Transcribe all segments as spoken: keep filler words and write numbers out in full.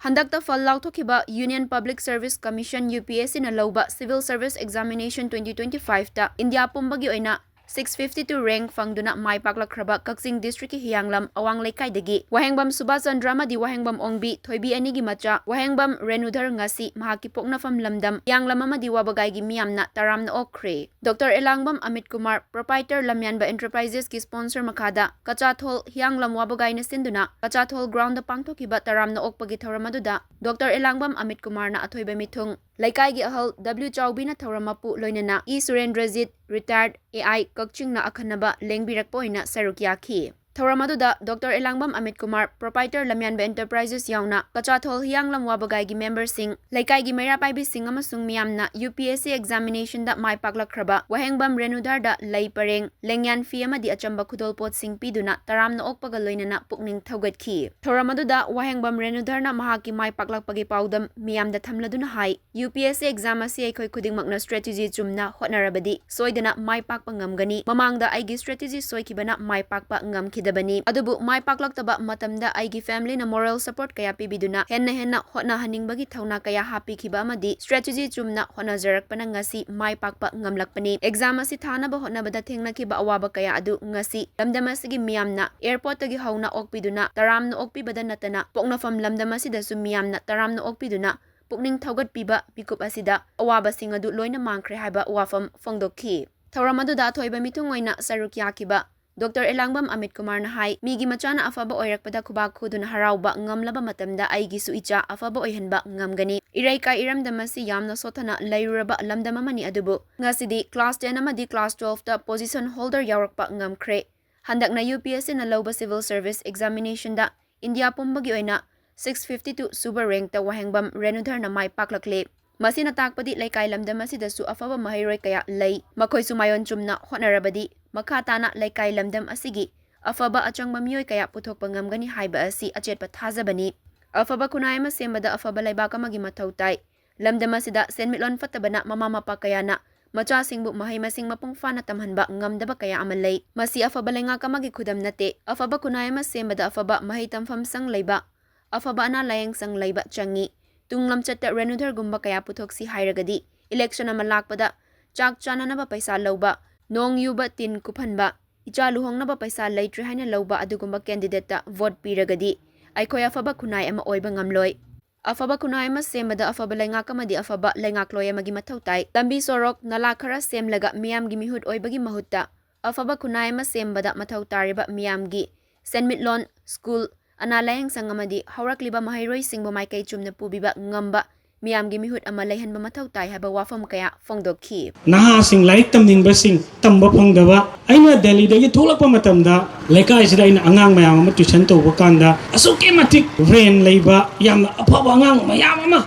ꯍꯟꯗꯛꯇ ꯐꯜ ꯂꯥꯎꯊꯣꯛꯈꯤꯕ Union Public Service Commission, UPSCꯅ ꯂꯧꯕ Civil Service Examination twenty twenty-fiveꯇ ꯏꯟꯗꯤꯌꯥ ꯄꯨꯝꯕꯒꯤ ꯑꯣꯏꯅ six fifty-two rank ꯐꯪꯗꯨꯅ ꯃꯥꯏ ꯄꯥꯛꯂꯛꯈ꯭ꯔꯕ ꯀꯛꯆꯤꯡ districtꯀꯤ ꯍꯤꯌꯥꯡꯂꯝ ꯑꯋꯥꯡ ꯂꯩꯀꯥꯏꯗꯒꯤ ꯋꯥꯍꯦꯡꯕꯝ ꯁꯨꯕꯥꯁ ꯆꯟꯗ꯭ꯔ ꯑꯃꯗꯤ ꯋꯥꯍꯦꯡꯕꯝ ꯑꯣꯡꯕꯤ ꯊꯣꯏꯕꯤ ꯑꯅꯤꯒꯤ ꯃꯆꯥ ꯋꯥꯍꯦꯡꯕꯝ ꯔꯦꯅꯨꯙꯔ ꯉꯁꯤ ꯃꯍꯥꯛꯀꯤ ꯄꯣꯛꯅꯐꯝ ꯂꯝꯗꯝ ꯍꯤꯌꯥꯡꯂꯝ ꯑꯃꯗꯤ ꯋꯥꯕꯒꯥꯏꯒꯤ ꯃꯤꯌꯥꯝꯅ ꯇꯔꯥꯝꯅ ꯑꯣꯛꯈ꯭ꯔꯦ꯫ ꯗꯣꯛꯇꯔ ꯑꯦꯂꯥꯡꯕꯝ ꯑꯃꯤꯠ ꯀꯨꯃꯥꯔ, proprietor ꯂꯝꯌꯥꯟꯕ Enterprises ꯀꯤ sponsor ꯃꯈꯥꯗ ꯀꯆꯥꯊꯣꯜ ꯍꯤꯌꯥꯡꯂꯝ ꯋꯥꯕꯒꯥꯏꯅ ꯁꯤꯟꯗꯨꯅ ꯀꯆꯥꯊꯣꯜ groundꯗ ꯄꯥꯡꯊꯣꯛꯈꯤꯕ ꯇꯔꯥꯝꯅ ꯑꯣꯛꯄꯒꯤ ꯊꯧꯔꯝ ꯑꯗꯨꯗ ꯗꯣꯛꯇꯔ ꯑꯦꯂꯥꯡꯕꯝ ꯑꯃꯤꯠ ꯀꯨꯃꯥꯔꯅ ꯑꯊꯣꯏꯕ ꯃꯤꯊꯨꯡ, ꯂꯩꯀꯥꯏꯒꯤ ꯑꯍꯜ W ꯆꯥꯎꯕꯤꯅ ꯊꯧꯔꯝ ꯃꯄꯨ, ꯂꯣꯏꯅꯅ ꯏ ꯁꯨꯔꯦꯟꯗ꯭ꯔꯖꯤꯠ, retired AI ꯀꯛꯆꯤꯡꯅ ꯑꯈꯟꯅꯕ ꯂꯦꯡꯕꯤꯔꯛꯄ ꯑꯣꯏꯅ ꯁꯔꯨꯛ ꯌꯥꯈꯤ꯫ ꯊꯧꯔꯝ ꯑꯗꯨꯗ ꯗꯣꯛꯇꯔ ꯑꯦꯂꯥꯡꯕꯝ ꯑꯃꯤꯠ ꯀꯨꯃꯥꯔ, proprietor ꯂꯝꯌꯥꯟꯕ Enterprises ꯌꯥꯎꯅ ꯀꯆꯥꯊꯣꯜ ꯍꯤꯌꯥꯡꯂꯝ ꯋꯥꯕꯒꯥꯏꯒꯤ memberꯁꯤꯡ, ꯂꯩꯀꯥꯏꯒꯤ ꯃꯩꯔꯥ ꯄꯥꯏꯕꯤꯁꯤꯡ ꯑꯃꯁꯨꯡ ꯃꯤꯌꯥꯝꯅ UPSC examinationꯗ ꯃꯥꯏ ꯄꯥꯛꯂꯛꯈ꯭ꯔꯕ ꯋꯥꯍꯦꯡꯕꯝ ꯔꯦꯅꯨꯙꯔꯗ ꯂꯩ ꯄꯔꯦꯡ, ꯂꯦꯡꯌꯥꯟ ꯐꯤ ꯑꯃꯗꯤ ꯑꯆꯝꯕ ꯈꯨꯗꯣꯜꯄꯣꯠꯁꯤꯡ ꯄꯤꯗꯨꯅ ꯇꯔꯥꯝꯅ ꯑꯣꯛꯄꯒ ꯂꯣꯏꯅꯅ ꯄꯨꯛꯅꯤꯡ ꯊꯧꯒꯠꯈꯤ꯫ ꯊꯧꯔꯝ ꯑꯗꯨꯗ ꯋꯥꯍꯦꯡꯕꯝ ꯔꯦꯅꯨꯙꯔꯅ ꯃꯍꯥꯛꯀꯤ ꯃꯥꯏ ꯄꯥꯛꯂꯛꯄꯒꯤ ꯄꯥꯎꯗꯝ ꯃꯤꯌꯥꯝꯗ ꯊꯝꯂꯗꯨꯅ ꯍꯥꯏ, UPSC exam ꯑꯁꯤ ꯑꯩꯈꯣꯏ ꯈꯨꯗꯤꯡꯃꯛꯅ strategy ꯆꯨꯝꯅ ꯍꯣꯠꯅꯔꯕꯗꯤ ꯁꯣꯏꯗꯅ ꯃꯥꯏ ꯄꯥꯛꯄ ꯉꯝꯒꯅꯤ꯫ ꯃꯃꯥꯡꯗ ꯑꯩꯒꯤ strategy ꯁꯣꯏꯈꯤꯕꯅ ꯃꯥꯏ ꯄꯥꯛꯄ ꯉꯝꯈꯤꯗꯕꯅꯤ꯫ ꯑꯗꯨꯕꯨ ꯃꯥꯏ ꯄꯥꯛꯂꯛꯇꯕ ꯃꯇꯝꯗ ꯑꯩꯒꯤ familyꯅ moral support ꯀꯌꯥ ꯄꯤꯕꯤꯗꯨꯅ ꯍꯦꯟꯅ ꯍꯦꯟꯅ ꯍꯣꯠꯅꯍꯟꯅꯤꯡꯕꯒꯤ ꯊꯧꯅꯥ ꯀꯌꯥ ꯍꯥꯞꯄꯤꯈꯤꯕ ꯑꯃꯗꯤ strategy ꯆꯨꯝꯅ ꯍꯣꯠꯅꯖꯔꯛꯄꯅ ꯉꯁꯤ ꯃꯥꯏ ꯄꯥꯛꯄ ꯉꯝꯂꯛꯄꯅꯤ꯫ Exam ꯑꯁꯤ ꯊꯥꯅꯕ ꯍꯣꯠꯅꯕꯗ ꯊꯦꯡꯅꯈꯤꯕ ꯑꯋꯥꯕ ꯀꯌꯥ ꯑꯗꯨ ꯉꯁꯤ ꯂꯝꯗꯝ ꯑꯁꯤꯒꯤ ꯃꯤꯌꯥꯝꯅ airportꯇꯒꯤ ꯍꯧꯅ ꯑꯣꯛꯄꯤꯗꯨꯅ ꯇꯔꯥꯝꯅ ꯑꯣꯛꯄꯤꯕꯗ ꯅꯠꯇꯅ ꯄꯣꯛꯅꯐꯝ ꯂꯝꯗꯝ ꯑꯁꯤꯗꯁꯨ ꯃꯤꯌꯥꯝꯅ ꯇꯔꯥꯝꯅ ꯑꯣꯛꯄꯤꯗꯨꯅ ꯄꯨꯛꯅꯤꯡ ꯊꯧꯒꯠꯄꯤꯕ ꯃꯤꯀꯨꯞ ꯑꯁꯤꯗ ꯑꯋꯥꯕꯁꯤꯡ ꯑꯗꯨ ꯂꯣꯏꯅ ꯃꯥꯡꯈ꯭ꯔꯦ ꯍꯥꯏꯕ ꯋꯥꯐꯝ ꯐꯣꯡꯗꯣꯛꯈꯤ꯫ ꯊꯧꯔꯝ ꯑꯗꯨꯗ ꯑꯊꯣꯏꯕ ꯃꯤꯊꯨꯡ ꯑꯣꯏꯅ ꯁꯔꯨꯛ ꯌꯥꯈꯤꯕ ꯗꯣꯛꯇꯔ ꯑꯦꯂꯥꯡꯕꯝ ꯑꯃꯤꯠ ꯀꯨꯃꯥꯔꯅ ꯍꯥꯏ, ꯃꯤꯒꯤ ꯃꯆꯥꯅ ꯑꯐꯕ ꯑꯣꯏꯔꯛꯄꯗ ꯈꯨꯕꯥꯛ ꯈꯨꯗꯨꯅ ꯍꯔꯥꯎꯕ ꯉꯝꯂꯕ ꯃꯇꯝꯗ ꯑꯩꯒꯤꯁꯨ ꯏꯆꯥ ꯑꯐꯕ ꯑꯣꯏꯍꯟꯕ ꯉꯝꯒꯅꯤ꯫ ꯏꯔꯩꯀꯥꯏ ꯏꯔꯝꯗꯝ ꯑꯁꯤ ꯌꯥꯝꯅ ꯁꯣꯠꯊꯅ ꯂꯩꯔꯨꯔꯕ ꯂꯝꯗꯝ ꯑꯃꯅꯤ, ꯑꯗꯨꯕꯨ ꯉꯁꯤꯗꯤ class ten ꯑꯃꯗꯤ class twelveꯇ position holder ꯌꯥꯎꯔꯛꯄ ꯉꯝꯈ꯭ꯔꯦ꯫ ꯍꯟꯗꯛꯅ UPSCꯅ ꯂꯧꯕ Civil Service Examinationꯗ ꯏꯟꯗꯤꯌꯥ ꯄꯨꯝꯕꯒꯤ ꯑꯣꯏꯅ six fifty-two ꯁꯨꯕ rankꯇ ꯋꯥꯍꯦꯡꯕꯝ ꯔꯦꯅꯨꯙꯔꯅ ꯃꯥꯏ ꯄꯥꯛꯂꯛꯂꯦ꯫ ꯃꯁꯤꯅ ꯇꯥꯛꯄꯗꯤ ꯂꯩꯀꯥꯏ ꯂꯝꯗꯝ ꯑꯁꯤꯗꯁꯨ ꯑꯐꯕ ꯃꯍꯩꯔꯣꯏ ꯀꯌꯥ ꯂꯩ꯫ ꯃꯈꯣꯏꯁꯨ ꯃꯥꯏꯑꯣꯟ ꯆꯨꯝꯅ ꯍꯣꯠꯅꯔꯕꯗꯤ ꯃꯈꯥ ꯇꯥꯅ ꯂꯩꯀꯥꯏ ꯂꯝꯗꯝ ꯑꯁꯤꯒꯤ ꯑꯐꯕ ꯑꯆꯪꯕ ꯃꯤꯑꯣꯏ ꯀꯌꯥ ꯄꯨꯊꯣꯛꯄ ꯉꯝꯒꯅꯤ ꯍꯥꯏꯕ ꯑꯁꯤ ꯑꯆꯦꯠꯄ ꯊꯥꯖꯕꯅꯤ꯫ ꯑꯐꯕ ꯈꯨꯟꯅꯥꯏ ꯑꯃ ꯁꯦꯝꯕꯗ ꯑꯐꯕ ꯂꯩꯕꯥꯛ ꯑꯃꯒꯤ ꯃꯊꯧ ꯇꯥꯏ꯫ ꯂꯝꯗꯝ ꯑꯁꯤꯗ ꯁꯦꯟꯃꯤꯠꯂꯣꯟ ꯐꯠꯇꯕꯅ ꯃꯃꯥ ꯃꯄꯥ ꯀꯌꯥꯅ ꯃꯆꯥꯁꯤꯡꯕꯨ ꯃꯍꯩ ꯃꯁꯤꯡ ꯃꯄꯨꯡ ꯐꯥꯅ ꯇꯝꯍꯟꯕ ꯉꯝꯗꯕ ꯀꯌꯥ ꯑꯃ ꯂꯩ꯫ ꯃꯁꯤ ꯑꯐꯕ ꯂꯩꯉꯥꯛ ꯑꯃꯒꯤ ꯈꯨꯗꯝ ꯅꯠꯇꯦ꯫ ꯑꯐꯕ ꯈꯨꯟꯅꯥꯏ ꯑꯃ ꯁꯦꯝꯕꯗ ꯑꯐꯕ ꯃꯍꯩ ꯇꯝꯐꯝꯁꯪ ꯂꯩꯕ, ꯑꯐꯕ ꯑꯅꯥ ꯂꯥꯌꯦꯡꯁꯪ ꯂꯩꯕ ꯆꯪꯏ꯫ ꯇꯨꯡ ꯂꯝꯆꯠꯇ ꯔꯦꯅꯨꯗꯔꯒꯨꯝꯕ ꯀꯌꯥ ꯄꯨꯊꯣꯛꯁꯤ ꯍꯥꯏꯔꯒꯗꯤ, ꯏꯂꯦꯛꯁꯟ ꯑꯃ ꯂꯥꯛꯄꯗ ꯆꯥꯛ ꯆꯥꯅꯅꯕ ꯄꯩꯁꯥ ꯂꯧꯕ, ꯅꯣꯡ ꯌꯨꯕ, ꯇꯤꯟ ꯀꯨꯞꯍꯟꯕ, ꯏꯆꯥ ꯂꯨꯍꯣꯡꯅꯕ ꯄꯩꯁꯥ ꯂꯩꯇ꯭ꯔꯦ ꯍꯥꯏꯅ ꯂꯧꯕ ꯑꯗꯨꯒꯨꯝꯕ ꯀꯦꯟꯗꯤꯗꯦꯠꯇ ꯚꯣꯠ ꯄꯤꯔꯒꯗꯤ ꯑꯩꯈꯣꯏ ꯑꯐꯕ ꯈꯨꯟꯅꯥꯏ ꯑꯃ ꯑꯣꯏꯕ ꯉꯝꯂꯣꯏ꯫ ꯑꯐꯕ ꯈꯨꯟꯅꯥꯏ ꯑꯃ ꯁꯦꯝꯕꯗ ꯑꯐꯕ ꯂꯩꯉꯥꯛ ꯑꯃꯗꯤ ꯑꯐꯕ ꯂꯩꯉꯥꯛꯂꯣꯏ ꯑꯃꯒꯤ ꯃꯊꯧ ꯇꯥꯏ꯫ ꯂꯝꯕꯤ ꯁꯣꯔꯣꯛ, ꯅꯂꯥ ꯈꯔ ꯁꯦꯝꯂꯒ ꯃꯤꯌꯥꯝꯒꯤ ꯃꯤꯍꯨꯠ ꯑꯣꯏꯕꯒꯤ ꯃꯍꯨꯠꯇ ꯑꯐꯕ ꯈꯨꯟꯅꯥꯏ ꯑꯃ ꯁꯦꯝꯕꯗ ꯃꯊꯧ ꯇꯥꯔꯤꯕ ꯃꯤꯌꯥꯝꯒꯤ ꯁꯦꯟꯃꯤꯠꯂꯣꯟ, ꯁ꯭ꯀꯨꯜ, ꯑꯅꯥ ꯂꯥꯌꯦꯡꯁꯪ ꯑꯃꯗꯤ ꯍꯧꯔꯛꯂꯤꯕ ꯃꯍꯩꯔꯣꯏꯁꯤꯡꯕꯨ ꯃꯥꯏꯀꯩ ꯆꯨꯝꯅ ꯄꯨꯕꯤꯕ ꯉꯝꯕ ꯃꯤꯌꯥꯝꯒꯤ ꯃꯤꯍꯨꯠ ꯑꯃ ꯂꯩꯍꯟꯕ ꯃꯊꯧ ꯇꯥꯏ ꯍꯥꯏꯕ ꯋꯥꯐꯝ ꯀꯌꯥ ꯐꯣꯡꯗꯣꯛꯈꯤ꯫ ꯅꯍꯥꯁꯤꯡ, ꯂꯥꯏꯔꯤꯛ ꯇꯝꯅꯤꯡꯕꯁꯤꯡ ꯇꯝꯕ ꯐꯪꯗꯕ, ꯑꯩꯅ ꯗꯦꯜꯂꯤꯗꯒꯤ ꯊꯣꯛꯂꯛꯄ ꯃꯇꯝꯗ ꯂꯩꯀꯥꯏꯁꯤꯗ ꯑꯩꯅ ꯑꯉꯥꯡ ꯃꯌꯥꯝ ꯑꯃ ꯇ꯭ꯌꯨꯁꯟ ꯇꯧꯕ ꯀꯥꯟꯗ ꯑꯁꯨꯛꯀꯤ ꯃꯇꯤꯛ ꯕ꯭ꯔꯦꯟ ꯂꯩꯕ ꯌꯥꯝꯅ ꯑꯐꯕ ꯑꯉꯥꯡ ꯃꯌꯥꯝ ꯑꯃ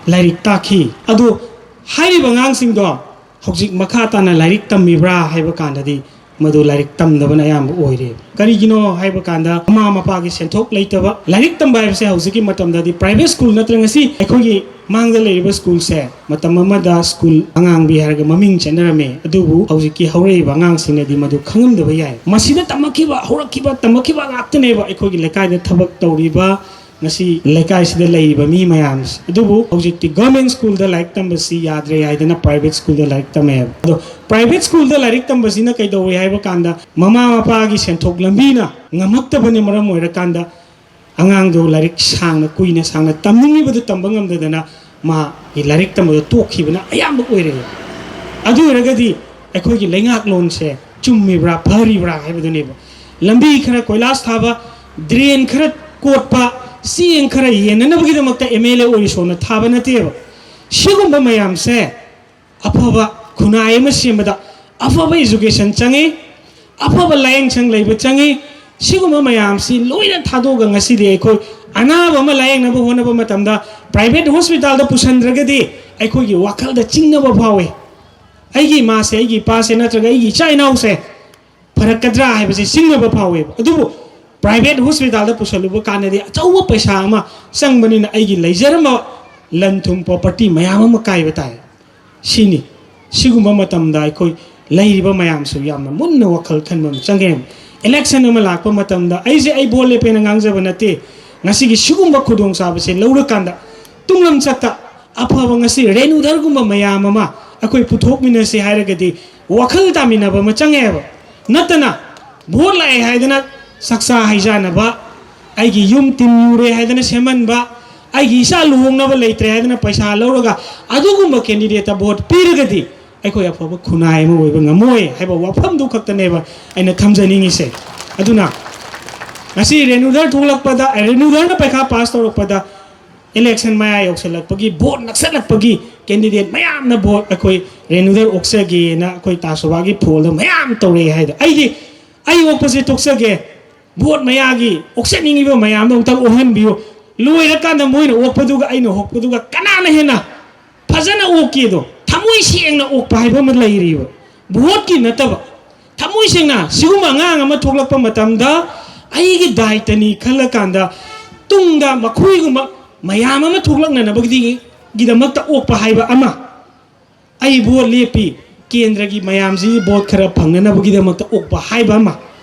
ꯂꯥꯏꯔꯤꯛ ꯇꯥꯛꯈꯤ꯫ ꯑꯗꯨ ꯍꯥꯏꯔꯤꯕ ꯑꯉꯥꯡꯁꯤꯡꯗꯣ ꯍꯧꯖꯤꯛ ꯃꯈꯥ ꯇꯥꯅ ꯂꯥꯏꯔꯤꯛ ꯇꯝꯃꯤꯕ꯭ꯔꯥ ꯍꯥꯏꯕ ꯀꯥꯟꯗꯗꯤ ꯃꯗꯨ ꯂꯥꯏꯔꯤꯛ ꯇꯝꯗꯕꯅ ꯑꯌꯥꯝꯕ ꯑꯣꯏꯔꯦ꯫ ꯀꯔꯤꯒꯤꯅꯣ ꯍꯥꯏꯕ ꯀꯥꯟꯗ ꯃꯃꯥ ꯃꯄꯥꯒꯤ ꯁꯦꯟꯊꯣꯛ ꯂꯩꯇꯕ꯫ ꯂꯥꯏꯔꯤꯛ ꯇꯝꯕ ꯍꯥꯏꯕꯁꯦ ꯍꯧꯖꯤꯛꯀꯤ ꯃꯇꯝꯗꯗꯤ ꯄ꯭ꯔꯥꯏꯚꯦꯠ ꯁ꯭ꯀꯨꯜ ꯅꯠꯇ꯭ꯔꯒ ꯉꯁꯤ ꯑꯩꯈꯣꯏꯒꯤ ꯃꯥꯡꯗ ꯂꯩꯔꯤꯕ ꯁ꯭ꯀꯨꯜꯁꯦ ꯃꯇꯝ ꯑꯃꯗ ꯁ꯭ꯀꯨꯜ ꯑꯉꯥꯡꯕꯤ ꯍꯥꯏꯔꯒ ꯃꯃꯤꯡ ꯆꯠꯅꯔꯝꯃꯤ, ꯑꯗꯨꯕꯨ ꯍꯧꯖꯤꯛꯀꯤ ꯍꯧꯔꯛꯏꯕ ꯑꯉꯥꯡꯁꯤꯡꯅꯗꯤ ꯃꯗꯨ ꯈꯪꯉꯝꯗꯕ ꯌꯥꯏ꯫ ꯃꯁꯤꯗ ꯇꯝꯃꯛꯈꯤꯕ, ꯍꯧꯔꯛꯈꯤꯕ, ꯇꯝꯃꯛꯈꯤꯕ ꯉꯥꯛꯇꯅꯦꯕ ꯑꯩꯈꯣꯏꯒꯤ ꯂꯩꯀꯥꯏꯗ ꯊꯕꯛ ꯇꯧꯔꯤꯕ ꯉꯁꯤ ꯂꯩꯀꯥꯏꯁꯤꯗ ꯂꯩꯔꯤꯕ ꯃꯤ ꯃꯌꯥꯝꯁꯦ꯫ ꯑꯗꯨꯕꯨ ꯍꯧꯖꯤꯛꯇꯤ ꯒꯚꯔꯟꯃꯦꯟꯠ ꯁ꯭ꯀꯨꯜꯗ ꯂꯥꯏꯔꯤꯛ ꯇꯝꯕꯁꯤ ꯌꯥꯗ꯭ꯔꯦ ꯍꯥꯏꯗꯅ ꯄ꯭ꯔꯥꯏꯚꯦꯠ ꯁ꯭ꯀꯨꯜꯗ ꯂꯥꯏꯔꯤꯛ ꯇꯝꯃꯦꯕ꯫ ꯑꯗꯣ ꯄ꯭ꯔꯥꯏꯚꯦꯠ ꯁ꯭ꯀꯨꯜꯗ ꯂꯥꯏꯔꯤꯛ ꯇꯝꯕꯁꯤꯅ ꯀꯩꯗꯧꯋꯦ ꯍꯥꯏꯕ ꯀꯥꯟꯗ ꯃꯃꯥ ꯃꯄꯥꯒꯤ ꯁꯦꯟꯊꯣꯛ ꯂꯝꯕꯤꯅ ꯉꯝꯃꯛꯇꯕꯅ ꯃꯔꯝ ꯑꯣꯏꯔꯀꯥꯟꯗ ꯑꯉꯥꯡꯗꯣ ꯂꯥꯏꯔꯤꯛ ꯁꯥꯡꯅ, ꯀꯨꯏꯅ ꯁꯥꯡꯅ ꯇꯝꯅꯤꯡꯉꯤꯕꯗꯨ ꯇꯝꯕ ꯉꯝꯗꯗꯅ ꯃꯥꯒꯤ ꯂꯥꯏꯔꯤꯛ ꯇꯝꯕꯗꯣ ꯇꯣꯛꯈꯤꯕꯅ ꯑꯌꯥꯝꯕ ꯑꯣꯏꯔꯛꯑꯦ꯫ ꯑꯗꯨ ꯑꯣꯏꯔꯒꯗꯤ ꯑꯩꯈꯣꯏꯒꯤ ꯂꯩꯉꯥꯛꯂꯣꯟꯁꯦ ꯆꯨꯝꯃꯤꯕ꯭ꯔꯥ, ꯐꯔꯤꯕ꯭ꯔꯥ ꯍꯥꯏꯕꯗꯨꯅꯦꯕ꯫ ꯂꯝꯕꯤ ꯈꯔ ꯀꯣꯏꯂꯥꯁ ꯊꯥꯕ, ꯗ꯭ꯔꯦꯟ ꯈꯔ ꯀꯣꯠꯄ, ꯆꯦꯡ ꯈꯔ ꯌꯦꯟꯅꯅꯕꯒꯤꯗꯃꯛꯇ ꯑꯦꯝ ꯑꯦꯜ ꯑꯦ ꯑꯣꯏꯔꯤꯁꯣꯅ ꯊꯥꯕ ꯅꯠꯇꯦꯕ꯫ ꯁꯤꯒꯨꯝꯕ ꯃꯌꯥꯝꯁꯦ ꯑꯐꯕ ꯈꯨꯟꯅꯥꯏ ꯑꯃ ꯁꯦꯝꯕꯗ ꯑꯐꯕ ꯏꯖꯨꯀꯦꯁꯟ ꯆꯪꯉꯤ, ꯑꯐꯕ ꯂꯥꯌꯦꯡꯁꯪ ꯂꯩꯕ ꯆꯪꯉꯤ꯫ ꯁꯤꯒꯨꯝꯕ ꯃꯌꯥꯝꯁꯤ ꯂꯣꯏꯅ ꯊꯥꯗꯣꯛꯑꯒ ꯉꯁꯤꯗꯤ ꯑꯩꯈꯣꯏ ꯑꯅꯥꯕ ꯑꯃ ꯂꯥꯌꯦꯡꯅꯕ ꯍꯣꯠꯅꯕ ꯃꯇꯝꯗ ꯄ꯭ꯔꯥꯏꯚꯦꯠ ꯍꯣꯁꯄꯤꯇꯥꯜꯗ ꯄꯨꯁꯟꯗ꯭ꯔꯒꯗꯤ ꯑꯩꯈꯣꯏꯒꯤ ꯋꯥꯈꯜꯗ ꯆꯤꯡꯅꯕ ꯐꯥꯎꯏ꯫ ꯑꯩꯒꯤ ꯏꯃꯥꯁꯦ, ꯑꯩꯒꯤ ꯏꯄꯥꯁꯦ ꯅꯠꯇ꯭ꯔꯒ ꯑꯩꯒꯤ ꯏꯆꯥ ꯏꯅꯥꯎꯁꯦ ꯐꯔꯛꯀꯗ꯭ꯔꯥ ꯍꯥꯏꯕꯁꯦ ꯆꯤꯡꯅꯕ ꯐꯥꯎꯋꯦꯕ꯫ ꯑꯗꯨꯕꯨ ꯄ꯭ꯔꯥꯏꯚꯦꯠ ꯍꯣꯁꯄꯤꯇꯥꯜꯗ ꯄꯨꯁꯜꯂꯨꯕ ꯀꯥꯟꯗꯗꯤ ꯑꯆꯧꯕ ꯄꯩꯁꯥ ꯑꯃ ꯆꯪꯕꯅꯤꯅ ꯑꯩꯒꯤ ꯂꯩꯖꯔꯝꯕ ꯂꯟ ꯊꯨꯝ, ꯄ꯭ꯔꯣꯄꯔꯇꯤ ꯃꯌꯥꯝ ꯑꯃ ꯀꯥꯏꯕ ꯇꯥꯏ꯫ ꯁꯤꯅꯤ꯫ ꯁꯤꯒꯨꯝꯕ ꯃꯇꯝꯗ ꯑꯩꯈꯣꯏ ꯂꯩꯔꯤꯕ ꯃꯌꯥꯝꯁꯨ ꯌꯥꯝꯅ ꯃꯨꯟꯅ ꯋꯥꯈꯜ ꯈꯟꯕ ꯑꯃ ꯆꯪꯉꯦ꯫ ꯏꯂꯦꯛꯁꯟ ꯑꯃ ꯂꯥꯛꯄ ꯃꯇꯝꯗ ꯑꯩꯁꯦ ꯑꯩ ꯚꯣꯠ ꯂꯦꯞꯄꯦꯅ ꯉꯥꯡꯖꯕ ꯅꯠꯇꯦ꯫ ꯉꯁꯤꯒꯤ ꯁꯤꯒꯨꯝꯕ ꯈꯨꯗꯣꯡꯆꯥꯕꯁꯦ ꯂꯧꯔꯀꯥꯟꯗ ꯇꯨꯡꯂꯝꯆꯠꯇ ꯑꯐꯕ ꯉꯁꯤ ꯔꯦꯅꯨꯗꯔꯒꯨꯝꯕ ꯃꯌꯥꯝ ꯑꯃ ꯑꯩꯈꯣꯏ ꯄꯨꯊꯣꯛꯃꯤꯟꯅꯁꯤ ꯍꯥꯏꯔꯒꯗꯤ ꯋꯥꯈꯜ ꯇꯥꯃꯤꯟꯅꯕ ꯑꯃ ꯆꯪꯉꯦꯕ꯫ ꯅꯠꯇꯅ ꯚꯣꯠ ꯂꯥꯛꯑꯦ ꯍꯥꯏꯗꯅ ꯆꯥꯛꯆꯥ ꯍꯩꯖꯥꯟꯅꯕ, ꯑꯩꯒꯤ ꯌꯨꯝ ꯇꯤꯟ ꯌꯨꯔꯦ ꯍꯥꯏꯗꯅ ꯁꯦꯝꯍꯟꯕ, ꯑꯩꯒꯤ ꯏꯆꯥ ꯂꯨꯍꯣꯡꯅꯕ ꯂꯩꯇ꯭ꯔꯦ ꯍꯥꯏꯗꯅ ꯄꯩꯁꯥ ꯂꯧꯔꯒ ꯑꯗꯨꯒꯨꯝꯕ ꯀꯦꯟꯗꯤꯗꯦꯠꯇ ꯚꯣꯠ ꯄꯤꯔꯒꯗꯤ ꯑꯩꯈꯣꯏ ꯑꯐꯕ ꯈꯨꯟꯅꯥꯏ ꯑꯃ ꯑꯣꯏꯕ ꯉꯝꯃꯣꯏ ꯍꯥꯏꯕ ꯋꯥꯐꯝꯗꯨ ꯈꯛꯇꯅꯦꯕ ꯑꯩꯅ ꯊꯝꯖꯅꯤꯡꯉꯤꯁꯦ꯫ ꯑꯗꯨꯅ ꯉꯁꯤ ꯔꯦꯅꯨꯗꯔ ꯊꯣꯛꯂꯛꯄꯗ, ꯔꯦꯅꯨꯗꯔꯅ ꯄꯩꯈꯥ ꯄꯥꯁ ꯇꯧꯔꯛꯄꯗ, ꯏꯂꯦꯛꯁꯟ ꯃꯌꯥ ꯌꯧꯁꯜꯂꯛꯄꯒꯤ, ꯚꯣꯠ ꯅꯛꯁꯜꯂꯛꯄꯒꯤ ꯀꯦꯟꯗꯤꯗꯦꯠ ꯃꯌꯥꯝꯅ ꯚꯣꯠ ꯑꯩꯈꯣꯏ ꯔꯦꯅꯨꯗꯔ ꯑꯣꯛꯆꯒꯦꯅ ꯑꯩꯈꯣꯏ ꯇꯥ ꯁꯣꯚꯥꯒꯤ ꯐꯣꯜꯗ ꯃꯌꯥꯝ ꯇꯧꯔꯛꯑꯦ ꯍꯥꯏꯗꯣ꯫ ꯑꯩꯗꯤ ꯑꯩ ꯑꯣꯛꯄꯁꯦ ꯇꯣꯛꯆꯒꯦ, ꯚꯣꯠ ꯃꯌꯥꯒꯤ ꯑꯣꯛꯆꯅꯤꯡꯉꯤꯕ ꯃꯌꯥꯝꯗꯣ ꯑꯃꯨꯛꯇꯪ ꯑꯣꯛꯍꯟꯕꯤꯌꯨ꯫ ꯂꯣꯏꯔꯀꯥꯟꯗ ꯃꯣꯏꯅ ꯑꯣꯛꯄꯗꯨꯒ ꯑꯩꯅ ꯑꯣꯛꯄꯗꯨꯒ ꯀꯅꯥꯅ ꯍꯦꯟꯅ ꯐꯖꯅ ꯑꯣꯛꯀꯦꯗꯣ, ꯊꯃꯣꯏ ꯁꯦꯡꯅ ꯑꯣꯛꯄ ꯍꯥꯏꯕ ꯑꯃ ꯂꯩꯔꯤꯕ, ꯚꯣꯠꯀꯤ ꯅꯠꯇꯕ꯫ ꯊꯃꯣꯏ ꯁꯦꯡꯅ ꯁꯤꯒꯨꯝꯕ ꯑꯉꯥꯡ ꯑꯃ ꯊꯣꯛꯂꯛꯄ ꯃꯇꯝꯗ ꯑꯩꯒꯤ ꯗꯥꯏꯇꯅꯤ ꯈꯜꯂꯀꯥꯟꯗ ꯇꯨꯡꯗ ꯃꯈꯣꯏꯒꯨꯝꯕ ꯃꯌꯥꯝ ꯑꯃ ꯊꯣꯛꯂꯛꯅꯅꯕꯒꯤꯗꯃꯛꯇ ꯑꯣꯛꯄ ꯍꯥꯏꯕ ꯑꯃ, ꯑꯩ ꯚꯣꯠ ꯂꯦꯞꯄꯤ, ꯀꯦꯟꯗ꯭ꯔꯒꯤ ꯃꯌꯥꯝꯁꯤ ꯚꯣꯠ ꯈꯔ ꯐꯪꯅꯅꯕꯒꯤꯗꯃꯛꯇ ꯑꯣꯛꯄ ꯍꯥꯏꯕ ꯑꯃ,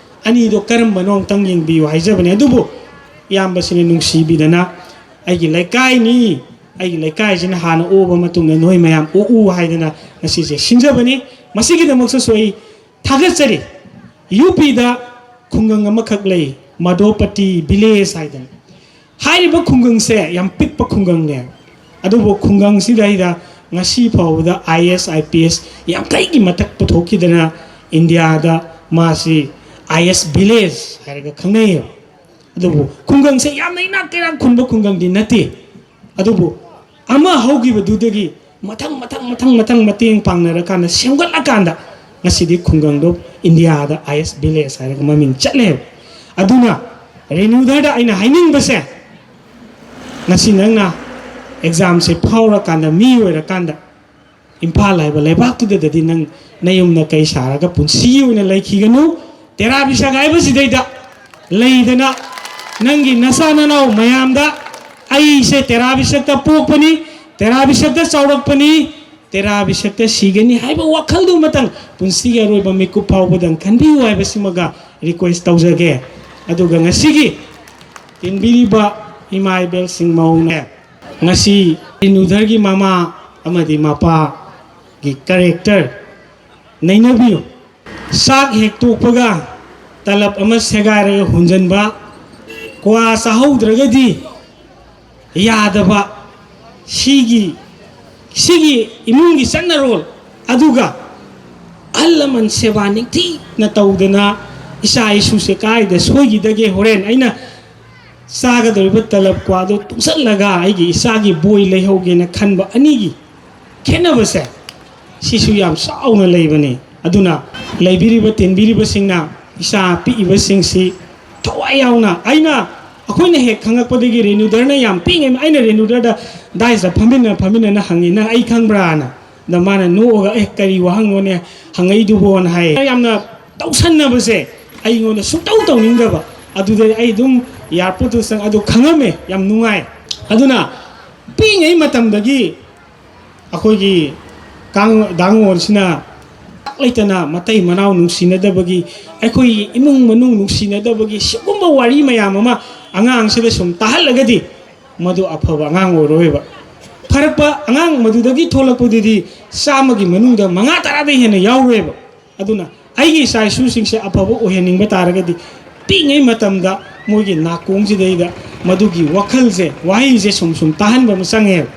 ꯑꯅꯤꯗꯣ ꯀꯔꯝꯕꯅꯣ ꯑꯃꯨꯛꯇꯪ ꯌꯦꯡꯕꯤꯌꯨ ꯍꯥꯏꯖꯕꯅꯦ꯫ ꯑꯗꯨꯕꯨ ꯏꯌꯥꯝꯕꯁꯤꯅ ꯅꯨꯡꯁꯤꯕꯤꯗꯅ ꯑꯩꯒꯤ ꯂꯩꯀꯥꯏꯅꯤ, ꯑꯩꯒꯤ ꯂꯩꯀꯥꯏꯁꯤꯅ ꯍꯥꯟꯅ ꯑꯣꯛꯑꯕ ꯃꯇꯨꯡꯗ ꯅꯣꯏ ꯃꯌꯥꯝ ꯑꯣꯛꯎ ꯍꯥꯏꯗꯅ ꯉꯁꯤꯁꯦ ꯁꯤꯟꯖꯕꯅꯤ꯫ ꯃꯁꯤꯒꯤꯗꯃꯛꯇꯁꯨ ꯑꯩ ꯊꯥꯒꯠꯆꯔꯤ꯫ ꯌꯨ ꯄꯤꯗ ꯈꯨꯡꯒꯪ ꯑꯃꯈꯛ ꯂꯩ, ꯃꯗꯣꯄꯇꯤ ꯚꯤꯂꯦꯖ ꯍꯥꯏꯗꯅ꯫ ꯍꯥꯏꯔꯤꯕ ꯈꯨꯡꯒꯪꯁꯦ ꯌꯥꯝ ꯄꯤꯛꯄ ꯈꯨꯡꯒꯪꯅꯦ꯫ ꯑꯗꯨꯕꯨ ꯈꯨꯡꯒꯪꯁꯤꯗꯩꯗ ꯉꯁꯤ ꯐꯥꯎꯕꯗ ꯑꯥꯏ ꯑꯦꯁ, ꯑꯥꯏ ꯄꯤ ꯑꯦꯁ ꯌꯥꯡꯈꯩꯒꯤ ꯃꯊꯛ ꯄꯨꯊꯣꯛꯈꯤꯗꯅ ꯏꯟꯗꯤꯌꯥꯗ ꯃꯥꯁꯤ ꯑꯥꯏ ꯑꯦꯁ ꯚꯤꯂꯦꯖ ꯍꯥꯏꯔꯒ ꯈꯪꯅꯩꯌꯦꯕ꯫ ꯑꯗꯨꯕꯨ ꯈꯨꯡꯒꯪꯁꯦ ꯌꯥꯝꯅ ꯏꯅꯥꯛ ꯀꯩꯔꯥꯛ ꯈꯨꯟꯕ ꯈꯨꯡꯒꯪꯗꯤ ꯅꯠꯇꯦ꯫ ꯑꯗꯨꯕꯨ ꯑꯃ ꯍꯧꯈꯤꯕꯗꯨꯗꯒꯤ ꯃꯊꯪ, ꯃꯊꯪ, ꯃꯊꯪ, ꯃꯊꯪ ꯃꯇꯦꯡ ꯄꯥꯡꯅꯔꯀꯥꯟꯗ, ꯁꯦꯝꯒꯠꯂꯀꯥꯟꯗ ꯉꯁꯤꯗꯤ ꯈꯨꯡꯒꯪꯗꯣ ꯏꯟꯗꯤꯌꯥꯗ ꯑꯥꯏ ꯑꯦꯁ ꯚꯤꯂꯦꯖ ꯍꯥꯏꯔꯒ ꯃꯃꯤꯡ ꯆꯠꯂꯦꯕ꯫ ꯑꯗꯨꯅ ꯔꯦꯅꯨꯗꯔꯗ ꯑꯩꯅ ꯍꯥꯏꯅꯤꯡꯕꯁꯦ, ꯉꯁꯤ ꯅꯪꯅ ꯑꯦꯛꯖꯥꯝꯁꯦ ꯐꯥꯎꯔꯀꯥꯟꯗ, ꯃꯤ ꯑꯣꯏꯔꯀꯥꯟꯗ, ꯏꯝꯐꯥꯜ ꯍꯥꯏꯕ ꯂꯩꯕꯥꯛꯇꯨꯗꯗꯤ ꯅꯪ ꯅꯌꯨꯝ ꯅꯀꯩ ꯁꯥꯔꯒ ꯄꯨꯟꯁꯤꯒꯤ ꯑꯣꯏꯅ ꯂꯩꯈꯤꯒꯅꯨ꯫ ꯇꯦꯔꯥ ꯕꯤꯁꯛ ꯍꯥꯏꯕꯁꯤꯗꯩꯗ ꯂꯩꯗꯅ ꯅꯪꯒꯤ ꯅꯆꯥ ꯅꯅꯥꯎ ꯃꯌꯥꯝꯗ, "ꯑꯩꯁꯦ ꯇꯦꯔꯥ ꯕꯤꯁꯛꯇ ꯄꯣꯛꯄꯅꯤ, ꯇꯦꯔꯥ ꯕꯤꯁꯛꯇ ꯆꯥꯎꯔꯛꯄꯅꯤ, ꯇꯦꯔꯥ ꯕꯤꯁꯛꯇ ꯁꯤꯒꯅꯤ" ꯍꯥꯏꯕ ꯋꯥꯈꯜꯗꯨꯃꯇꯪ ꯄꯨꯟꯁꯤꯒꯤ ꯑꯔꯣꯏꯕ ꯃꯤꯀꯨꯞ ꯐꯥꯎꯕꯗꯪ ꯈꯟꯕꯤꯌꯨ ꯍꯥꯏꯕꯁꯤꯃꯒ ꯔꯤꯀ꯭ꯋꯦꯁ ꯇꯧꯖꯒꯦ꯫ ꯑꯗꯨꯒ ꯉꯁꯤꯒꯤ ꯇꯤꯟꯕꯤꯔꯤꯕ ꯏꯃꯥ ꯏꯕꯦꯜꯁꯤꯡ ꯃꯧꯅꯦ꯫ ꯉꯁꯤ ꯔꯦꯅꯨꯗꯔꯒꯤ ꯃꯃꯥ ꯑꯃꯗꯤ ꯃꯄꯥꯒꯤ ꯀꯦꯔꯦꯛꯇꯔ ꯅꯩꯅꯕꯤꯌꯨ꯫ ꯆꯥꯛ ꯍꯦꯛ ꯇꯣꯛꯄꯒ ꯇꯂꯞ ꯑꯃ ꯁꯦꯒꯥꯏꯔꯒ ꯍꯨꯟꯖꯟꯕ, ꯀ꯭ꯋꯥ ꯆꯥꯍꯧꯗ꯭ꯔꯒꯗꯤ ꯌꯥꯗꯕ, ꯁꯤꯒꯤ ꯁꯤꯒꯤ ꯏꯃꯨꯡꯒꯤ ꯆꯠꯅꯔꯣꯜ꯫ ꯑꯗꯨꯒ ꯑꯍꯜ ꯂꯃꯟ ꯁꯦꯕꯥ ꯅꯤꯡꯊꯤꯅ ꯇꯧꯗꯅ ꯏꯆꯥ ꯏꯁꯨꯁꯦ ꯀꯥꯏꯗ ꯁꯣꯏꯈꯤꯗꯒꯦ, ꯍꯣꯔꯦꯟ ꯑꯩꯅ ꯆꯥꯒꯗꯧꯔꯤꯕ ꯇꯂꯞ ꯀ꯭ꯋꯥꯗꯣ ꯇꯨꯡꯁꯜꯂꯒ ꯑꯩꯒꯤ ꯏꯆꯥꯒꯤ ꯕꯣꯏ ꯂꯩꯍꯧꯒꯦꯅ ꯈꯟꯕ ꯑꯅꯤꯒꯤ ꯈꯦꯠꯅꯕꯁꯦ ꯁꯤꯁꯨ ꯌꯥꯝ ꯆꯥꯎꯅ ꯂꯩꯕꯅꯤ꯫ ꯑꯗꯨꯅ ꯂꯩꯕꯤꯔꯤꯕ ꯇꯤꯟꯕꯤꯔꯤꯕꯁꯤꯡꯅ ꯏꯆꯥ ꯄꯤꯛꯏꯕꯁꯤꯡꯁꯤ ꯊꯋꯥꯏ ꯌꯥꯎꯅ, ꯑꯩꯅ, ꯑꯩꯈꯣꯏꯅ ꯍꯦꯛ ꯈꯪꯉꯛꯄꯗꯒꯤ ꯔꯦꯅꯨꯗꯔꯅ ꯌꯥꯝ ꯄꯤꯛꯏꯉꯩ ꯑꯩꯅ ꯔꯦꯅꯨꯗꯔꯗ ꯗꯥꯏꯁꯇ ꯐꯝꯃꯤꯟꯅ ꯐꯝꯃꯤꯟꯅꯅ ꯍꯪꯉꯤ, "ꯅꯪ ꯑꯩ ꯈꯪꯕ꯭ꯔꯥꯅ?" ꯑꯗ ꯃꯥꯅ ꯅꯣꯛꯑꯒ, "ꯑꯦ, ꯀꯔꯤ ꯋꯥꯍꯪꯅꯣꯅꯦ ꯍꯪꯉꯛꯏꯗꯨꯕꯣꯅ?" ꯍꯥꯏ꯫ ꯌꯥꯝꯅ ꯇꯧꯁꯟꯅꯕꯁꯦ ꯑꯩꯉꯣꯟꯗ ꯁꯨꯡꯇꯧ ꯇꯧꯅꯤꯡꯗꯕ꯫ ꯑꯗꯨꯗꯩ ꯑꯩ ꯑꯗꯨꯝ ꯑꯦꯌꯥꯔꯄꯣꯔꯠꯇꯨ ꯆꯪ ꯑꯗꯨ ꯈꯪꯉꯝꯃꯦ꯫ ꯌꯥꯝ ꯅꯨꯡꯉꯥꯏ꯫ ꯑꯗꯨꯅ ꯄꯤꯛꯏꯉꯩ ꯃꯇꯝꯗꯒꯤ ꯑꯩꯈꯣꯏꯒꯤ ꯀꯥꯡ-, ꯗꯥꯡꯉꯣꯟꯁꯤꯅ ꯆꯥꯛ ꯂꯩꯇꯅ ꯃꯇꯩ ꯃꯅꯥꯎ ꯅꯨꯡꯁꯤꯅꯗꯕꯒꯤ, ꯑꯩꯈꯣꯏꯒꯤ ꯏꯃꯨꯡ ꯃꯅꯨꯡ ꯅꯨꯡꯁꯤꯅꯗꯕꯒꯤ ꯁꯤꯒꯨꯝꯕ ꯋꯥꯔꯤ ꯃꯌꯥꯝ ꯑꯃ ꯑꯉꯥꯡꯁꯤꯗ ꯁꯨꯝ ꯇꯥꯍꯜꯂꯒꯗꯤ ꯃꯗꯨ ꯑꯐꯕ ꯑꯉꯥꯡ ꯑꯣꯏꯔꯣꯏꯕ꯫ ꯐꯔꯛꯄ ꯑꯉꯥꯡ ꯃꯗꯨꯗꯒꯤ ꯊꯣꯛꯂꯛꯄꯗꯨꯗꯤ ꯆꯥꯝꯃꯒꯤ ꯃꯅꯨꯡꯗ ꯃꯉꯥ ꯇꯔꯥꯗꯩ ꯍꯦꯟꯅ ꯌꯥꯎꯔꯣꯏꯕ꯫ ꯑꯗꯨꯅ ꯑꯩꯒꯤ ꯏꯆꯥ ꯏꯁꯨꯁꯤꯡꯁꯦ ꯑꯐꯕ ꯑꯣꯏꯍꯟꯅꯤꯡꯕ ꯇꯥꯔꯒꯗꯤ ꯄꯤꯛꯏꯉꯩ ꯃꯇꯝꯗ ꯃꯣꯏꯒꯤ ꯅꯥꯀꯣꯡꯁꯤꯗꯩꯗ ꯃꯗꯨꯒꯤ ꯋꯥꯈꯜꯁꯦ, ꯋꯥꯍꯩꯁꯦ ꯁꯨꯝ ꯁꯨꯝ ꯇꯥꯍꯟꯕ ꯑꯃ ꯆꯪꯉꯦꯕ꯫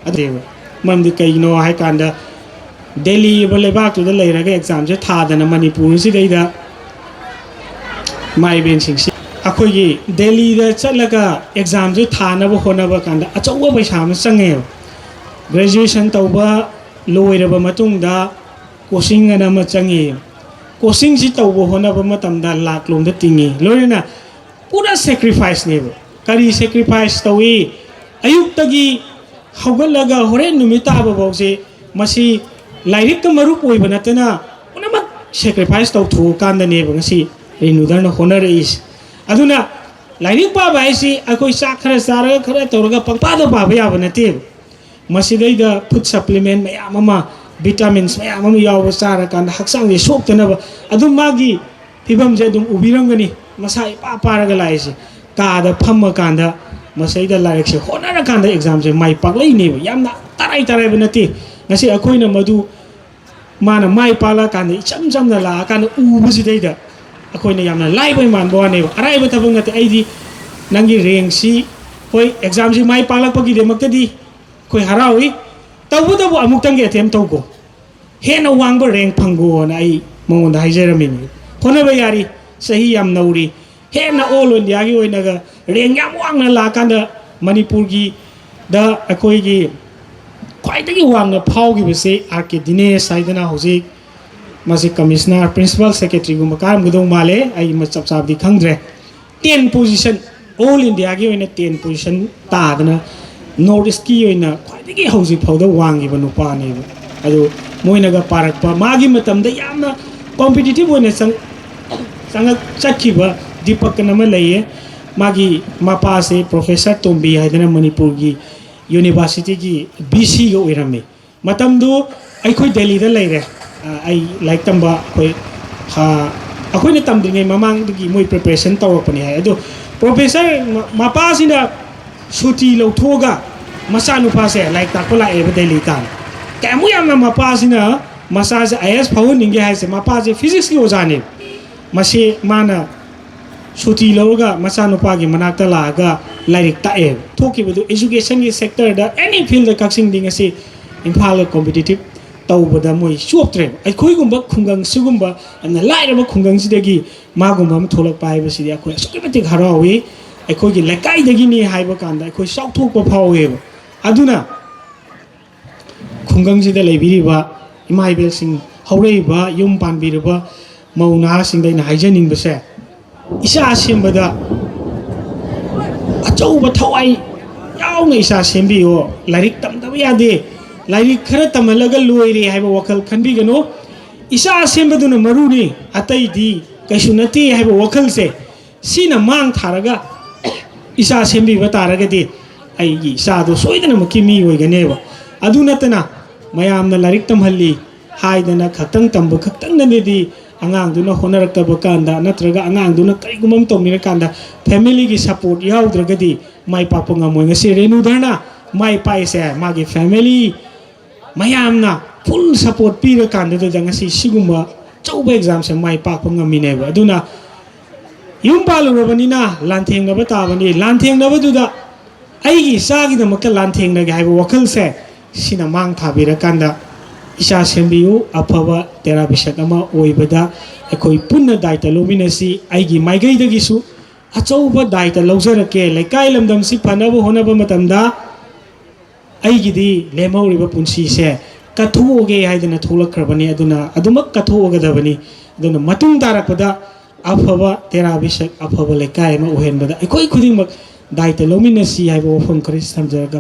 ꯑꯗꯨꯅꯦꯕ꯫ ꯃꯔꯝꯗꯤ ꯀꯩꯒꯤꯅꯣ ꯍꯥꯏꯀꯥꯟꯗ ꯗꯦꯜꯂꯤ ꯍꯥꯏꯕ ꯂꯩꯕꯥꯛꯇꯨꯗ ꯂꯩꯔꯒ ꯑꯦꯛꯖꯥꯝꯁꯦ ꯊꯥꯗꯅ ꯃꯅꯤꯄꯨꯔ ꯑꯁꯤꯗꯩꯗ ꯏꯃꯥ ꯏꯕꯦꯟꯁꯤꯡꯁꯤ ꯑꯩꯈꯣꯏꯒꯤ ꯗꯦꯜꯂꯤꯗ ꯆꯠꯂꯒ ꯑꯦꯛꯖꯥꯝꯁꯦ ꯊꯥꯅꯕ ꯍꯣꯠꯅꯕ ꯀꯥꯟꯗ ꯑꯆꯧꯕ ꯄꯩꯁꯥ ꯑꯃ ꯆꯪꯉꯦꯕ꯫ ꯒ꯭ꯔꯦꯖꯨꯑꯦꯁꯟ ꯇꯧꯕ ꯂꯣꯏꯔꯕ ꯃꯇꯨꯡꯗ ꯀꯣꯆꯤꯡ ꯑꯅ ꯑꯃ ꯆꯪꯉꯤ꯫ ꯀꯣꯆꯤꯡꯁꯤ ꯇꯧꯕ ꯍꯣꯠꯅꯕ ꯃꯇꯝꯗ ꯂꯥꯛ ꯂꯣꯝꯗ ꯇꯤꯡꯉꯤ꯫ ꯂꯣꯏꯅꯅ ꯄꯨꯔꯥ ꯁꯦꯀ꯭ꯔꯤꯐꯥꯏꯁꯅꯦꯕ꯫ ꯀꯔꯤ ꯁꯦꯀ꯭ꯔꯤꯐꯥꯏꯁ ꯇꯧꯏ? ꯑꯌꯨꯛꯇꯒꯤ ꯍꯧꯒꯠꯂꯒ ꯍꯣꯔꯦꯟ ꯅꯨꯃꯤꯠ ꯇꯥꯕ ꯐꯥꯎꯁꯦ ꯃꯁꯤ ꯂꯥꯏꯔꯤꯛꯀ ꯃꯔꯨꯞ ꯑꯣꯏꯕ ꯅꯠꯇꯅ ꯄꯨꯝꯅꯃꯛ ꯁꯦꯀ꯭ꯔꯤꯐꯥꯏꯁ ꯇꯧꯊꯣꯛꯑꯀꯥꯟꯗꯅꯦꯕ ꯉꯁꯤ ꯔꯦꯅꯨꯗꯔꯅ ꯍꯣꯠꯅꯔꯛꯏꯁꯦ꯫ ꯑꯗꯨꯅ ꯂꯥꯏꯔꯤꯛ ꯄꯥꯕ ꯍꯥꯏꯁꯤ ꯑꯩꯈꯣꯏ ꯆꯥꯛ ꯈꯔ ꯆꯥꯔꯒ ꯈꯔ ꯇꯧꯔꯒ ꯄꯪꯄꯥꯗ ꯄꯥꯕ ꯌꯥꯕ ꯅꯠꯇꯦꯕ꯫ ꯃꯁꯤꯗꯩꯗ ꯐꯨꯗ ꯁꯄ꯭ꯂꯤꯃꯦꯟ ꯃꯌꯥꯝ ꯑꯃ, ꯚꯤꯇꯥꯃꯤꯟꯁ ꯃꯌꯥꯝ ꯑꯃ ꯌꯥꯎꯕ ꯆꯥꯔꯀꯥꯟꯗ ꯍꯛꯆꯥꯡꯁꯦ ꯁꯣꯛꯇꯅꯕ꯫ ꯑꯗꯨꯝ ꯃꯥꯒꯤ ꯐꯤꯕꯝꯁꯦ ꯑꯗꯨꯝ ꯎꯕꯤꯔꯝꯒꯅꯤ, ꯃꯁꯥ ꯏꯄꯥ ꯄꯥꯔꯒ ꯂꯥꯛꯏꯁꯦ꯫ ꯀꯥꯗ ꯐꯝꯃꯀꯥꯟꯗ ꯃꯁꯩꯗ ꯂꯥꯏꯔꯤꯛꯁꯦ ꯍꯣꯠꯅꯔꯀꯥꯟꯗ ꯑꯦꯛꯖꯥꯝꯁꯦ ꯃꯥꯏ ꯄꯥꯛꯂꯛꯏꯅꯦꯕ꯫ ꯌꯥꯝꯅ ꯇꯔꯥꯏ ꯇꯔꯥꯏꯕ ꯅꯠꯇꯦ꯫ ꯉꯁꯤ ꯑꯩꯈꯣꯏꯅ ꯃꯗꯨ ꯃꯥꯅ ꯃꯥꯏ ꯄꯥꯛꯂꯀꯥꯟꯗ ꯏꯆꯝ ꯆꯝꯅ ꯂꯥꯛꯑꯀꯥꯟꯗ ꯎꯕꯁꯤꯗꯩꯗ ꯑꯩꯈꯣꯏꯅ ꯌꯥꯝꯅ ꯂꯥꯏꯕꯩ ꯃꯥꯟꯕ ꯋꯥꯅꯦꯕ꯫ ꯑꯔꯥꯏꯕ ꯊꯕꯛ ꯅꯠꯇꯦ꯫ ꯑꯩꯗꯤ ꯅꯪꯒꯤ ꯔꯦꯡꯁꯤ, ꯍꯣꯏ, ꯑꯦꯛꯖꯥꯝꯁꯤ ꯃꯥꯏ ꯄꯥꯛꯂꯛꯄꯒꯤꯗꯃꯛꯇꯗꯤ ꯑꯩꯈꯣꯏ ꯍꯔꯥꯎꯏ꯫ ꯇꯧꯕꯇꯕꯨ ꯑꯃꯨꯛꯇꯪꯒꯤ ꯑꯦꯇꯦꯝ ꯇꯧꯀꯣ, ꯍꯦꯟꯅ ꯋꯥꯡꯕ ꯔꯦꯡ ꯐꯪꯒꯣꯅ ꯑꯩ ꯃꯉꯣꯟꯗ ꯍꯥꯏꯖꯔꯝꯃꯤꯅꯤ꯫ ꯍꯣꯠꯅꯕ ꯌꯥꯔꯤ, ꯆꯍꯤ ꯌꯥꯝ ꯅꯧꯔꯤ꯫ ꯍꯦꯟꯅ ꯑꯣꯜ ꯏꯟꯗꯤꯌꯥꯒꯤ ꯑꯣꯏꯅꯒ ꯔꯦꯡ ꯌꯥꯝ ꯋꯥꯡꯅ ꯂꯥꯛꯑꯀꯥꯟꯗ ꯃꯅꯤꯄꯨꯔꯒꯤꯗ ꯑꯩꯈꯣꯏꯒꯤ ꯈ꯭ꯋꯥꯏꯗꯒꯤ ꯋꯥꯡꯅ ꯐꯥꯎꯈꯤꯕꯁꯤ ꯑꯥꯔ ꯀꯦ ꯗꯤꯅꯦꯁ ꯍꯥꯏꯗꯅ ꯍꯧꯖꯤꯛ ꯃꯁꯤ ꯀꯃꯤꯁꯅꯔ, ꯄ꯭ꯔꯤꯟꯁꯤꯄꯥꯜ ꯁꯦꯀ꯭ꯔꯦꯇꯔꯤꯒꯨꯝꯕ ꯀꯥꯔꯝꯒꯗꯧ ꯃꯥꯜꯂꯦ꯫ ꯑꯩ ꯃ-, ꯆꯞ ꯆꯥꯕꯗꯤ ꯈꯪꯗ꯭ꯔꯦ꯫ ꯇꯦꯟ ꯄꯣꯖꯤꯁꯟ, ꯑꯣꯜ ꯏꯟꯗꯤꯌꯥꯒꯤ ꯑꯣꯏꯅ ꯇꯦꯟ ꯄꯣꯖꯤꯁꯟ ꯇꯥꯗꯅ ꯅꯣꯔꯠ ꯏꯁꯀꯤ ꯑꯣꯏꯅ ꯈ꯭ꯋꯥꯏꯗꯒꯤ ꯍꯧꯖꯤꯛ ꯐꯥꯎꯗ ꯋꯥꯡꯉꯤꯕ ꯅꯨꯄꯥꯅꯦꯕ꯫ ꯑꯗꯨ ꯃꯣꯏꯅꯒ ꯄꯥꯔꯛꯄ, ꯃꯥꯒꯤ ꯃꯇꯝꯗ ꯌꯥꯝꯅ ꯀꯣꯝꯄꯤꯇꯤꯇꯤꯚ ꯑꯣꯏꯅ ꯆꯪ-, ꯆꯪꯉꯛ-, ꯆꯠꯈꯤꯕ ꯗꯤꯄꯛ ꯑꯅ ꯑꯃ ꯂꯩꯌꯦ꯫ ꯃꯥꯒꯤ ꯃꯄꯥꯁꯦ ꯄ꯭ꯔꯣꯐꯦꯁꯔ ꯇꯣꯝꯕꯤ ꯍꯥꯏꯗꯅ ꯃꯅꯤꯄꯨꯔꯒꯤ ꯌꯨꯅꯤꯚꯔꯁꯤꯇꯤꯒꯤ ꯚꯤ ꯁꯤꯒ ꯑꯣꯏꯔꯝꯃꯤ꯫ ꯃꯇꯝꯗꯨ ꯑꯩꯈꯣꯏ ꯗꯦꯜꯂꯤꯗ ꯂꯩꯔꯦ꯫ ꯑ, ꯑꯩ ꯂꯥꯏꯔꯤꯛ ꯇꯝꯕ ꯑꯩꯈꯣꯏ, ꯑ, ꯑꯩꯈꯣꯏꯅ ꯇꯝꯗ꯭ꯔꯤꯉꯩ ꯃꯃꯥꯡꯗꯒꯤ ꯃꯣꯏ ꯄ꯭ꯔꯤꯄꯦꯔꯦꯁꯟ ꯇꯧꯔꯛꯄꯅꯤ ꯍꯥꯏ꯫ ꯑꯗꯣ ꯄ꯭ꯔꯣꯐꯦꯁꯔ ꯃ-, ꯃꯄꯥꯁꯤꯅ ꯁꯨꯇꯤ ꯂꯧꯊꯣꯛꯑꯒ ꯃꯆꯥꯅꯨꯄꯥꯁꯦ ꯂꯥꯏꯔꯤꯛ ꯇꯥꯛꯄ ꯂꯥꯛꯑꯦꯕ ꯗꯦꯜꯂꯤ ꯇꯥꯟꯅ꯫ ꯀꯌꯥꯃꯨꯛ ꯌꯥꯝꯅ ꯃꯄꯥꯁꯤꯅ ꯃꯆꯥꯁꯦ ꯑꯥꯏ ꯑꯦ ꯑꯦꯁ ꯐꯥꯎꯍꯟꯅꯤꯡꯒꯦ ꯍꯥꯏꯁꯦ, ꯃꯄꯥꯁꯦ ꯐꯤꯖꯤꯛꯁꯀꯤ ꯑꯣꯖꯥꯅꯦꯕ꯫ ꯃꯁꯤ ꯃꯥꯅ ꯁꯨꯇꯤ ꯂꯧꯔꯒ ꯃꯆꯥꯅꯨꯄꯥꯒꯤ ꯃꯅꯥꯛꯇ ꯂꯥꯛꯑꯒ ꯂꯥꯏꯔꯤꯛ ꯇꯥꯛꯑꯦꯕ꯫ ꯊꯣꯛꯈꯤꯕꯗꯨ ꯑꯦꯖꯨꯀꯦꯁꯟꯒꯤ ꯁꯦꯛꯇꯔꯗ ꯑꯦꯅꯤ ꯐꯤꯜꯗ ꯀꯛꯆꯤꯡꯗꯤ ꯉꯁꯤ ꯏꯝꯐꯥꯜꯒ ꯀꯣꯝꯄꯤꯇꯤꯇꯤꯞ ꯇꯧꯕꯗ ꯃꯣꯏ ꯆꯣꯞꯇ꯭ꯔꯦꯕ꯫ ꯑꯩꯈꯣꯏꯒꯨꯝꯕ ꯈꯨꯡꯒꯪ ꯁꯤꯒꯨꯝꯕ ꯌꯥꯝꯅ ꯂꯥꯏꯔꯕ ꯈꯨꯡꯒꯪꯁꯤꯗꯒꯤ ꯃꯥꯒꯨꯝꯕ ꯑꯃ ꯊꯣꯛꯂꯛꯄ ꯍꯥꯏꯕꯁꯤꯗꯤ ꯑꯩꯈꯣꯏ ꯑꯁꯨꯛꯀꯤ ꯃꯇꯤꯛ ꯍꯔꯥꯎꯏ꯫ ꯑꯩꯈꯣꯏꯒꯤ ꯂꯩꯀꯥꯏꯗꯒꯤꯅꯤ ꯍꯥꯏꯕ ꯀꯥꯟꯗ ꯑꯩꯈꯣꯏ ꯆꯥꯎꯊꯣꯛꯄ ꯐꯥꯎꯋꯦꯕ꯫ ꯑꯗꯨꯅ ꯈꯨꯡꯒꯪꯁꯤꯗ ꯂꯩꯕꯤꯔꯤꯕ ꯏꯃꯥ ꯏꯕꯦꯜꯁꯤꯡ, ꯍꯧꯔꯛꯏꯕ ꯌꯨꯝ ꯄꯥꯟꯕꯤꯔꯕ ꯃꯧ ꯅꯍꯥꯁꯤꯡꯗ ꯑꯩꯅ ꯍꯥꯏꯖꯅꯤꯡꯕꯁꯦ, ꯏꯆꯥ ꯁꯦꯝꯕꯗ ꯑꯆꯧꯕ ꯊꯋꯥꯏ ꯌꯥꯎꯅ ꯏꯆꯥ ꯁꯦꯝꯕꯤꯌꯣ꯫ ꯂꯥꯏꯔꯤꯛ ꯇꯝꯗꯕ ꯌꯥꯗꯦ, ꯂꯥꯏꯔꯤꯛ ꯈꯔ ꯇꯝꯍꯜꯂꯒ ꯂꯣꯏꯔꯦ ꯍꯥꯏꯕ ꯋꯥꯈꯜ ꯈꯟꯕꯤꯒꯅꯨ꯫ ꯏꯆꯥ ꯁꯦꯝꯕꯗꯨꯅ ꯃꯔꯨꯅꯤ, ꯑꯇꯩꯗꯤ ꯀꯩꯁꯨ ꯅꯠꯇꯦ ꯍꯥꯏꯕ ꯋꯥꯈꯜꯁꯦ ꯁꯤꯅ ꯃꯥꯡ ꯊꯥꯔꯒ ꯏꯆꯥ ꯁꯦꯝꯕꯤꯕ ꯇꯥꯔꯒꯗꯤ ꯑꯩꯒꯤ ꯏꯆꯥꯗꯣ ꯁꯣꯏꯗꯅꯃꯛꯀꯤ ꯃꯤ ꯑꯣꯏꯒꯅꯦꯕ꯫ ꯑꯗꯨ ꯅꯠꯇꯅ ꯃꯌꯥꯝꯅ ꯂꯥꯏꯔꯤꯛ ꯇꯝꯍꯜꯂꯤ ꯍꯥꯏꯗꯅ ꯈꯛꯇꯪ ꯇꯝꯕ ꯈꯛꯇꯪꯅꯗꯤ ꯑꯉꯥꯡꯗꯨꯅ ꯍꯣꯠꯅꯔꯛꯇꯕ ꯀꯥꯟꯗ, ꯅꯠꯇ꯭ꯔꯒ ꯑꯉꯥꯡꯗꯨꯅ ꯀꯔꯤꯒꯨꯝꯕ ꯑꯃ ꯇꯧꯅꯤꯡꯉꯀꯥꯟꯗ, ꯐꯦꯃꯤꯂꯤꯒꯤ ꯁꯄꯣꯔꯠ ꯌꯥꯎꯗ꯭ꯔꯒꯗꯤ ꯃꯥꯏ ꯄꯥꯛꯄ ꯉꯝꯃꯣꯏ꯫ ꯉꯁꯤ ꯔꯦꯅꯨꯗꯔꯅ ꯃꯥꯏ ꯄꯥꯛꯏꯁꯦ ꯃꯥꯒꯤ ꯐꯦꯃꯤꯂꯤ ꯃꯌꯥꯝꯅ ꯐꯨꯜ ꯁꯄꯣꯔꯠ ꯄꯤꯔꯀꯥꯟꯗꯨꯗ ꯉꯁꯤ ꯁꯤꯒꯨꯝꯕ ꯑꯆꯧꯕ ꯑꯦꯛꯖꯥꯝꯁꯦ ꯃꯥꯏ ꯄꯥꯛꯄ ꯉꯝꯃꯤꯅꯦꯕ꯫ ꯑꯗꯨꯅ ꯌꯨꯝ ꯄꯥꯜꯂꯨꯔꯕꯅꯤꯅ ꯂꯥꯟꯊꯦꯡꯅꯕ ꯇꯥꯕꯅꯤ꯫ ꯂꯥꯟꯊꯦꯡꯅꯕꯗꯨꯗ ꯑꯩꯒꯤ ꯏꯆꯥꯒꯤꯗꯃꯛꯇ ꯂꯥꯟꯊꯦꯡꯅꯒꯦ ꯍꯥꯏꯕ ꯋꯥꯈꯜꯁꯦ ꯁꯤꯅ ꯃꯥꯡ ꯊꯥꯕꯤꯔꯀꯥꯟꯗ, ꯏꯆꯥ ꯁꯦꯝꯕꯤꯌꯨ, ꯑꯐꯕ ꯇꯦꯔꯥ ꯕꯤꯁꯛ ꯑꯃ ꯑꯣꯏꯕꯗ ꯑꯩꯈꯣꯏ ꯄꯨꯟꯅ ꯗꯥꯏꯇ ꯂꯧꯃꯤꯟꯅꯁꯤ꯫ ꯑꯩꯒꯤ ꯃꯥꯏꯀꯩꯗꯒꯤꯁꯨ ꯑꯆꯧꯕ ꯗꯥꯏꯇ ꯂꯧꯖꯔꯛꯀꯦ꯫ ꯂꯩꯀꯥꯏ ꯂꯝꯗꯝꯁꯤ ꯐꯅꯕ ꯍꯣꯠꯅꯕ ꯃꯇꯝꯗ ꯑꯩꯒꯤꯗꯤ ꯂꯦꯝꯍꯧꯔꯤꯕ ꯄꯨꯟꯁꯤꯁꯦ ꯀꯠꯊꯣꯛꯑꯒꯦ ꯍꯥꯏꯗꯅ ꯊꯣꯛꯂꯛꯈ꯭ꯔꯕꯅꯤ꯫ ꯑꯗꯨꯅ ꯑꯗꯨꯃꯛ ꯀꯠꯊꯣꯛꯑꯒꯗꯕꯅꯤ꯫ ꯑꯗꯨꯅ ꯃꯇꯨꯡ ꯇꯥꯔꯛꯄꯗ ꯑꯐꯕ ꯇꯦꯔꯥ ꯕꯤꯁꯛ, ꯑꯐꯕ ꯂꯩꯀꯥꯏ ꯑꯃ ꯑꯣꯏꯍꯟꯕꯗ ꯑꯩꯈꯣꯏ ꯈꯨꯗꯤꯡꯃꯛ ꯗꯥꯏꯇ ꯂꯧꯃꯤꯟꯅꯁꯤ ꯍꯥꯏꯕ ꯋꯥꯐꯝ ꯈꯔ ꯊꯝꯖꯔꯒ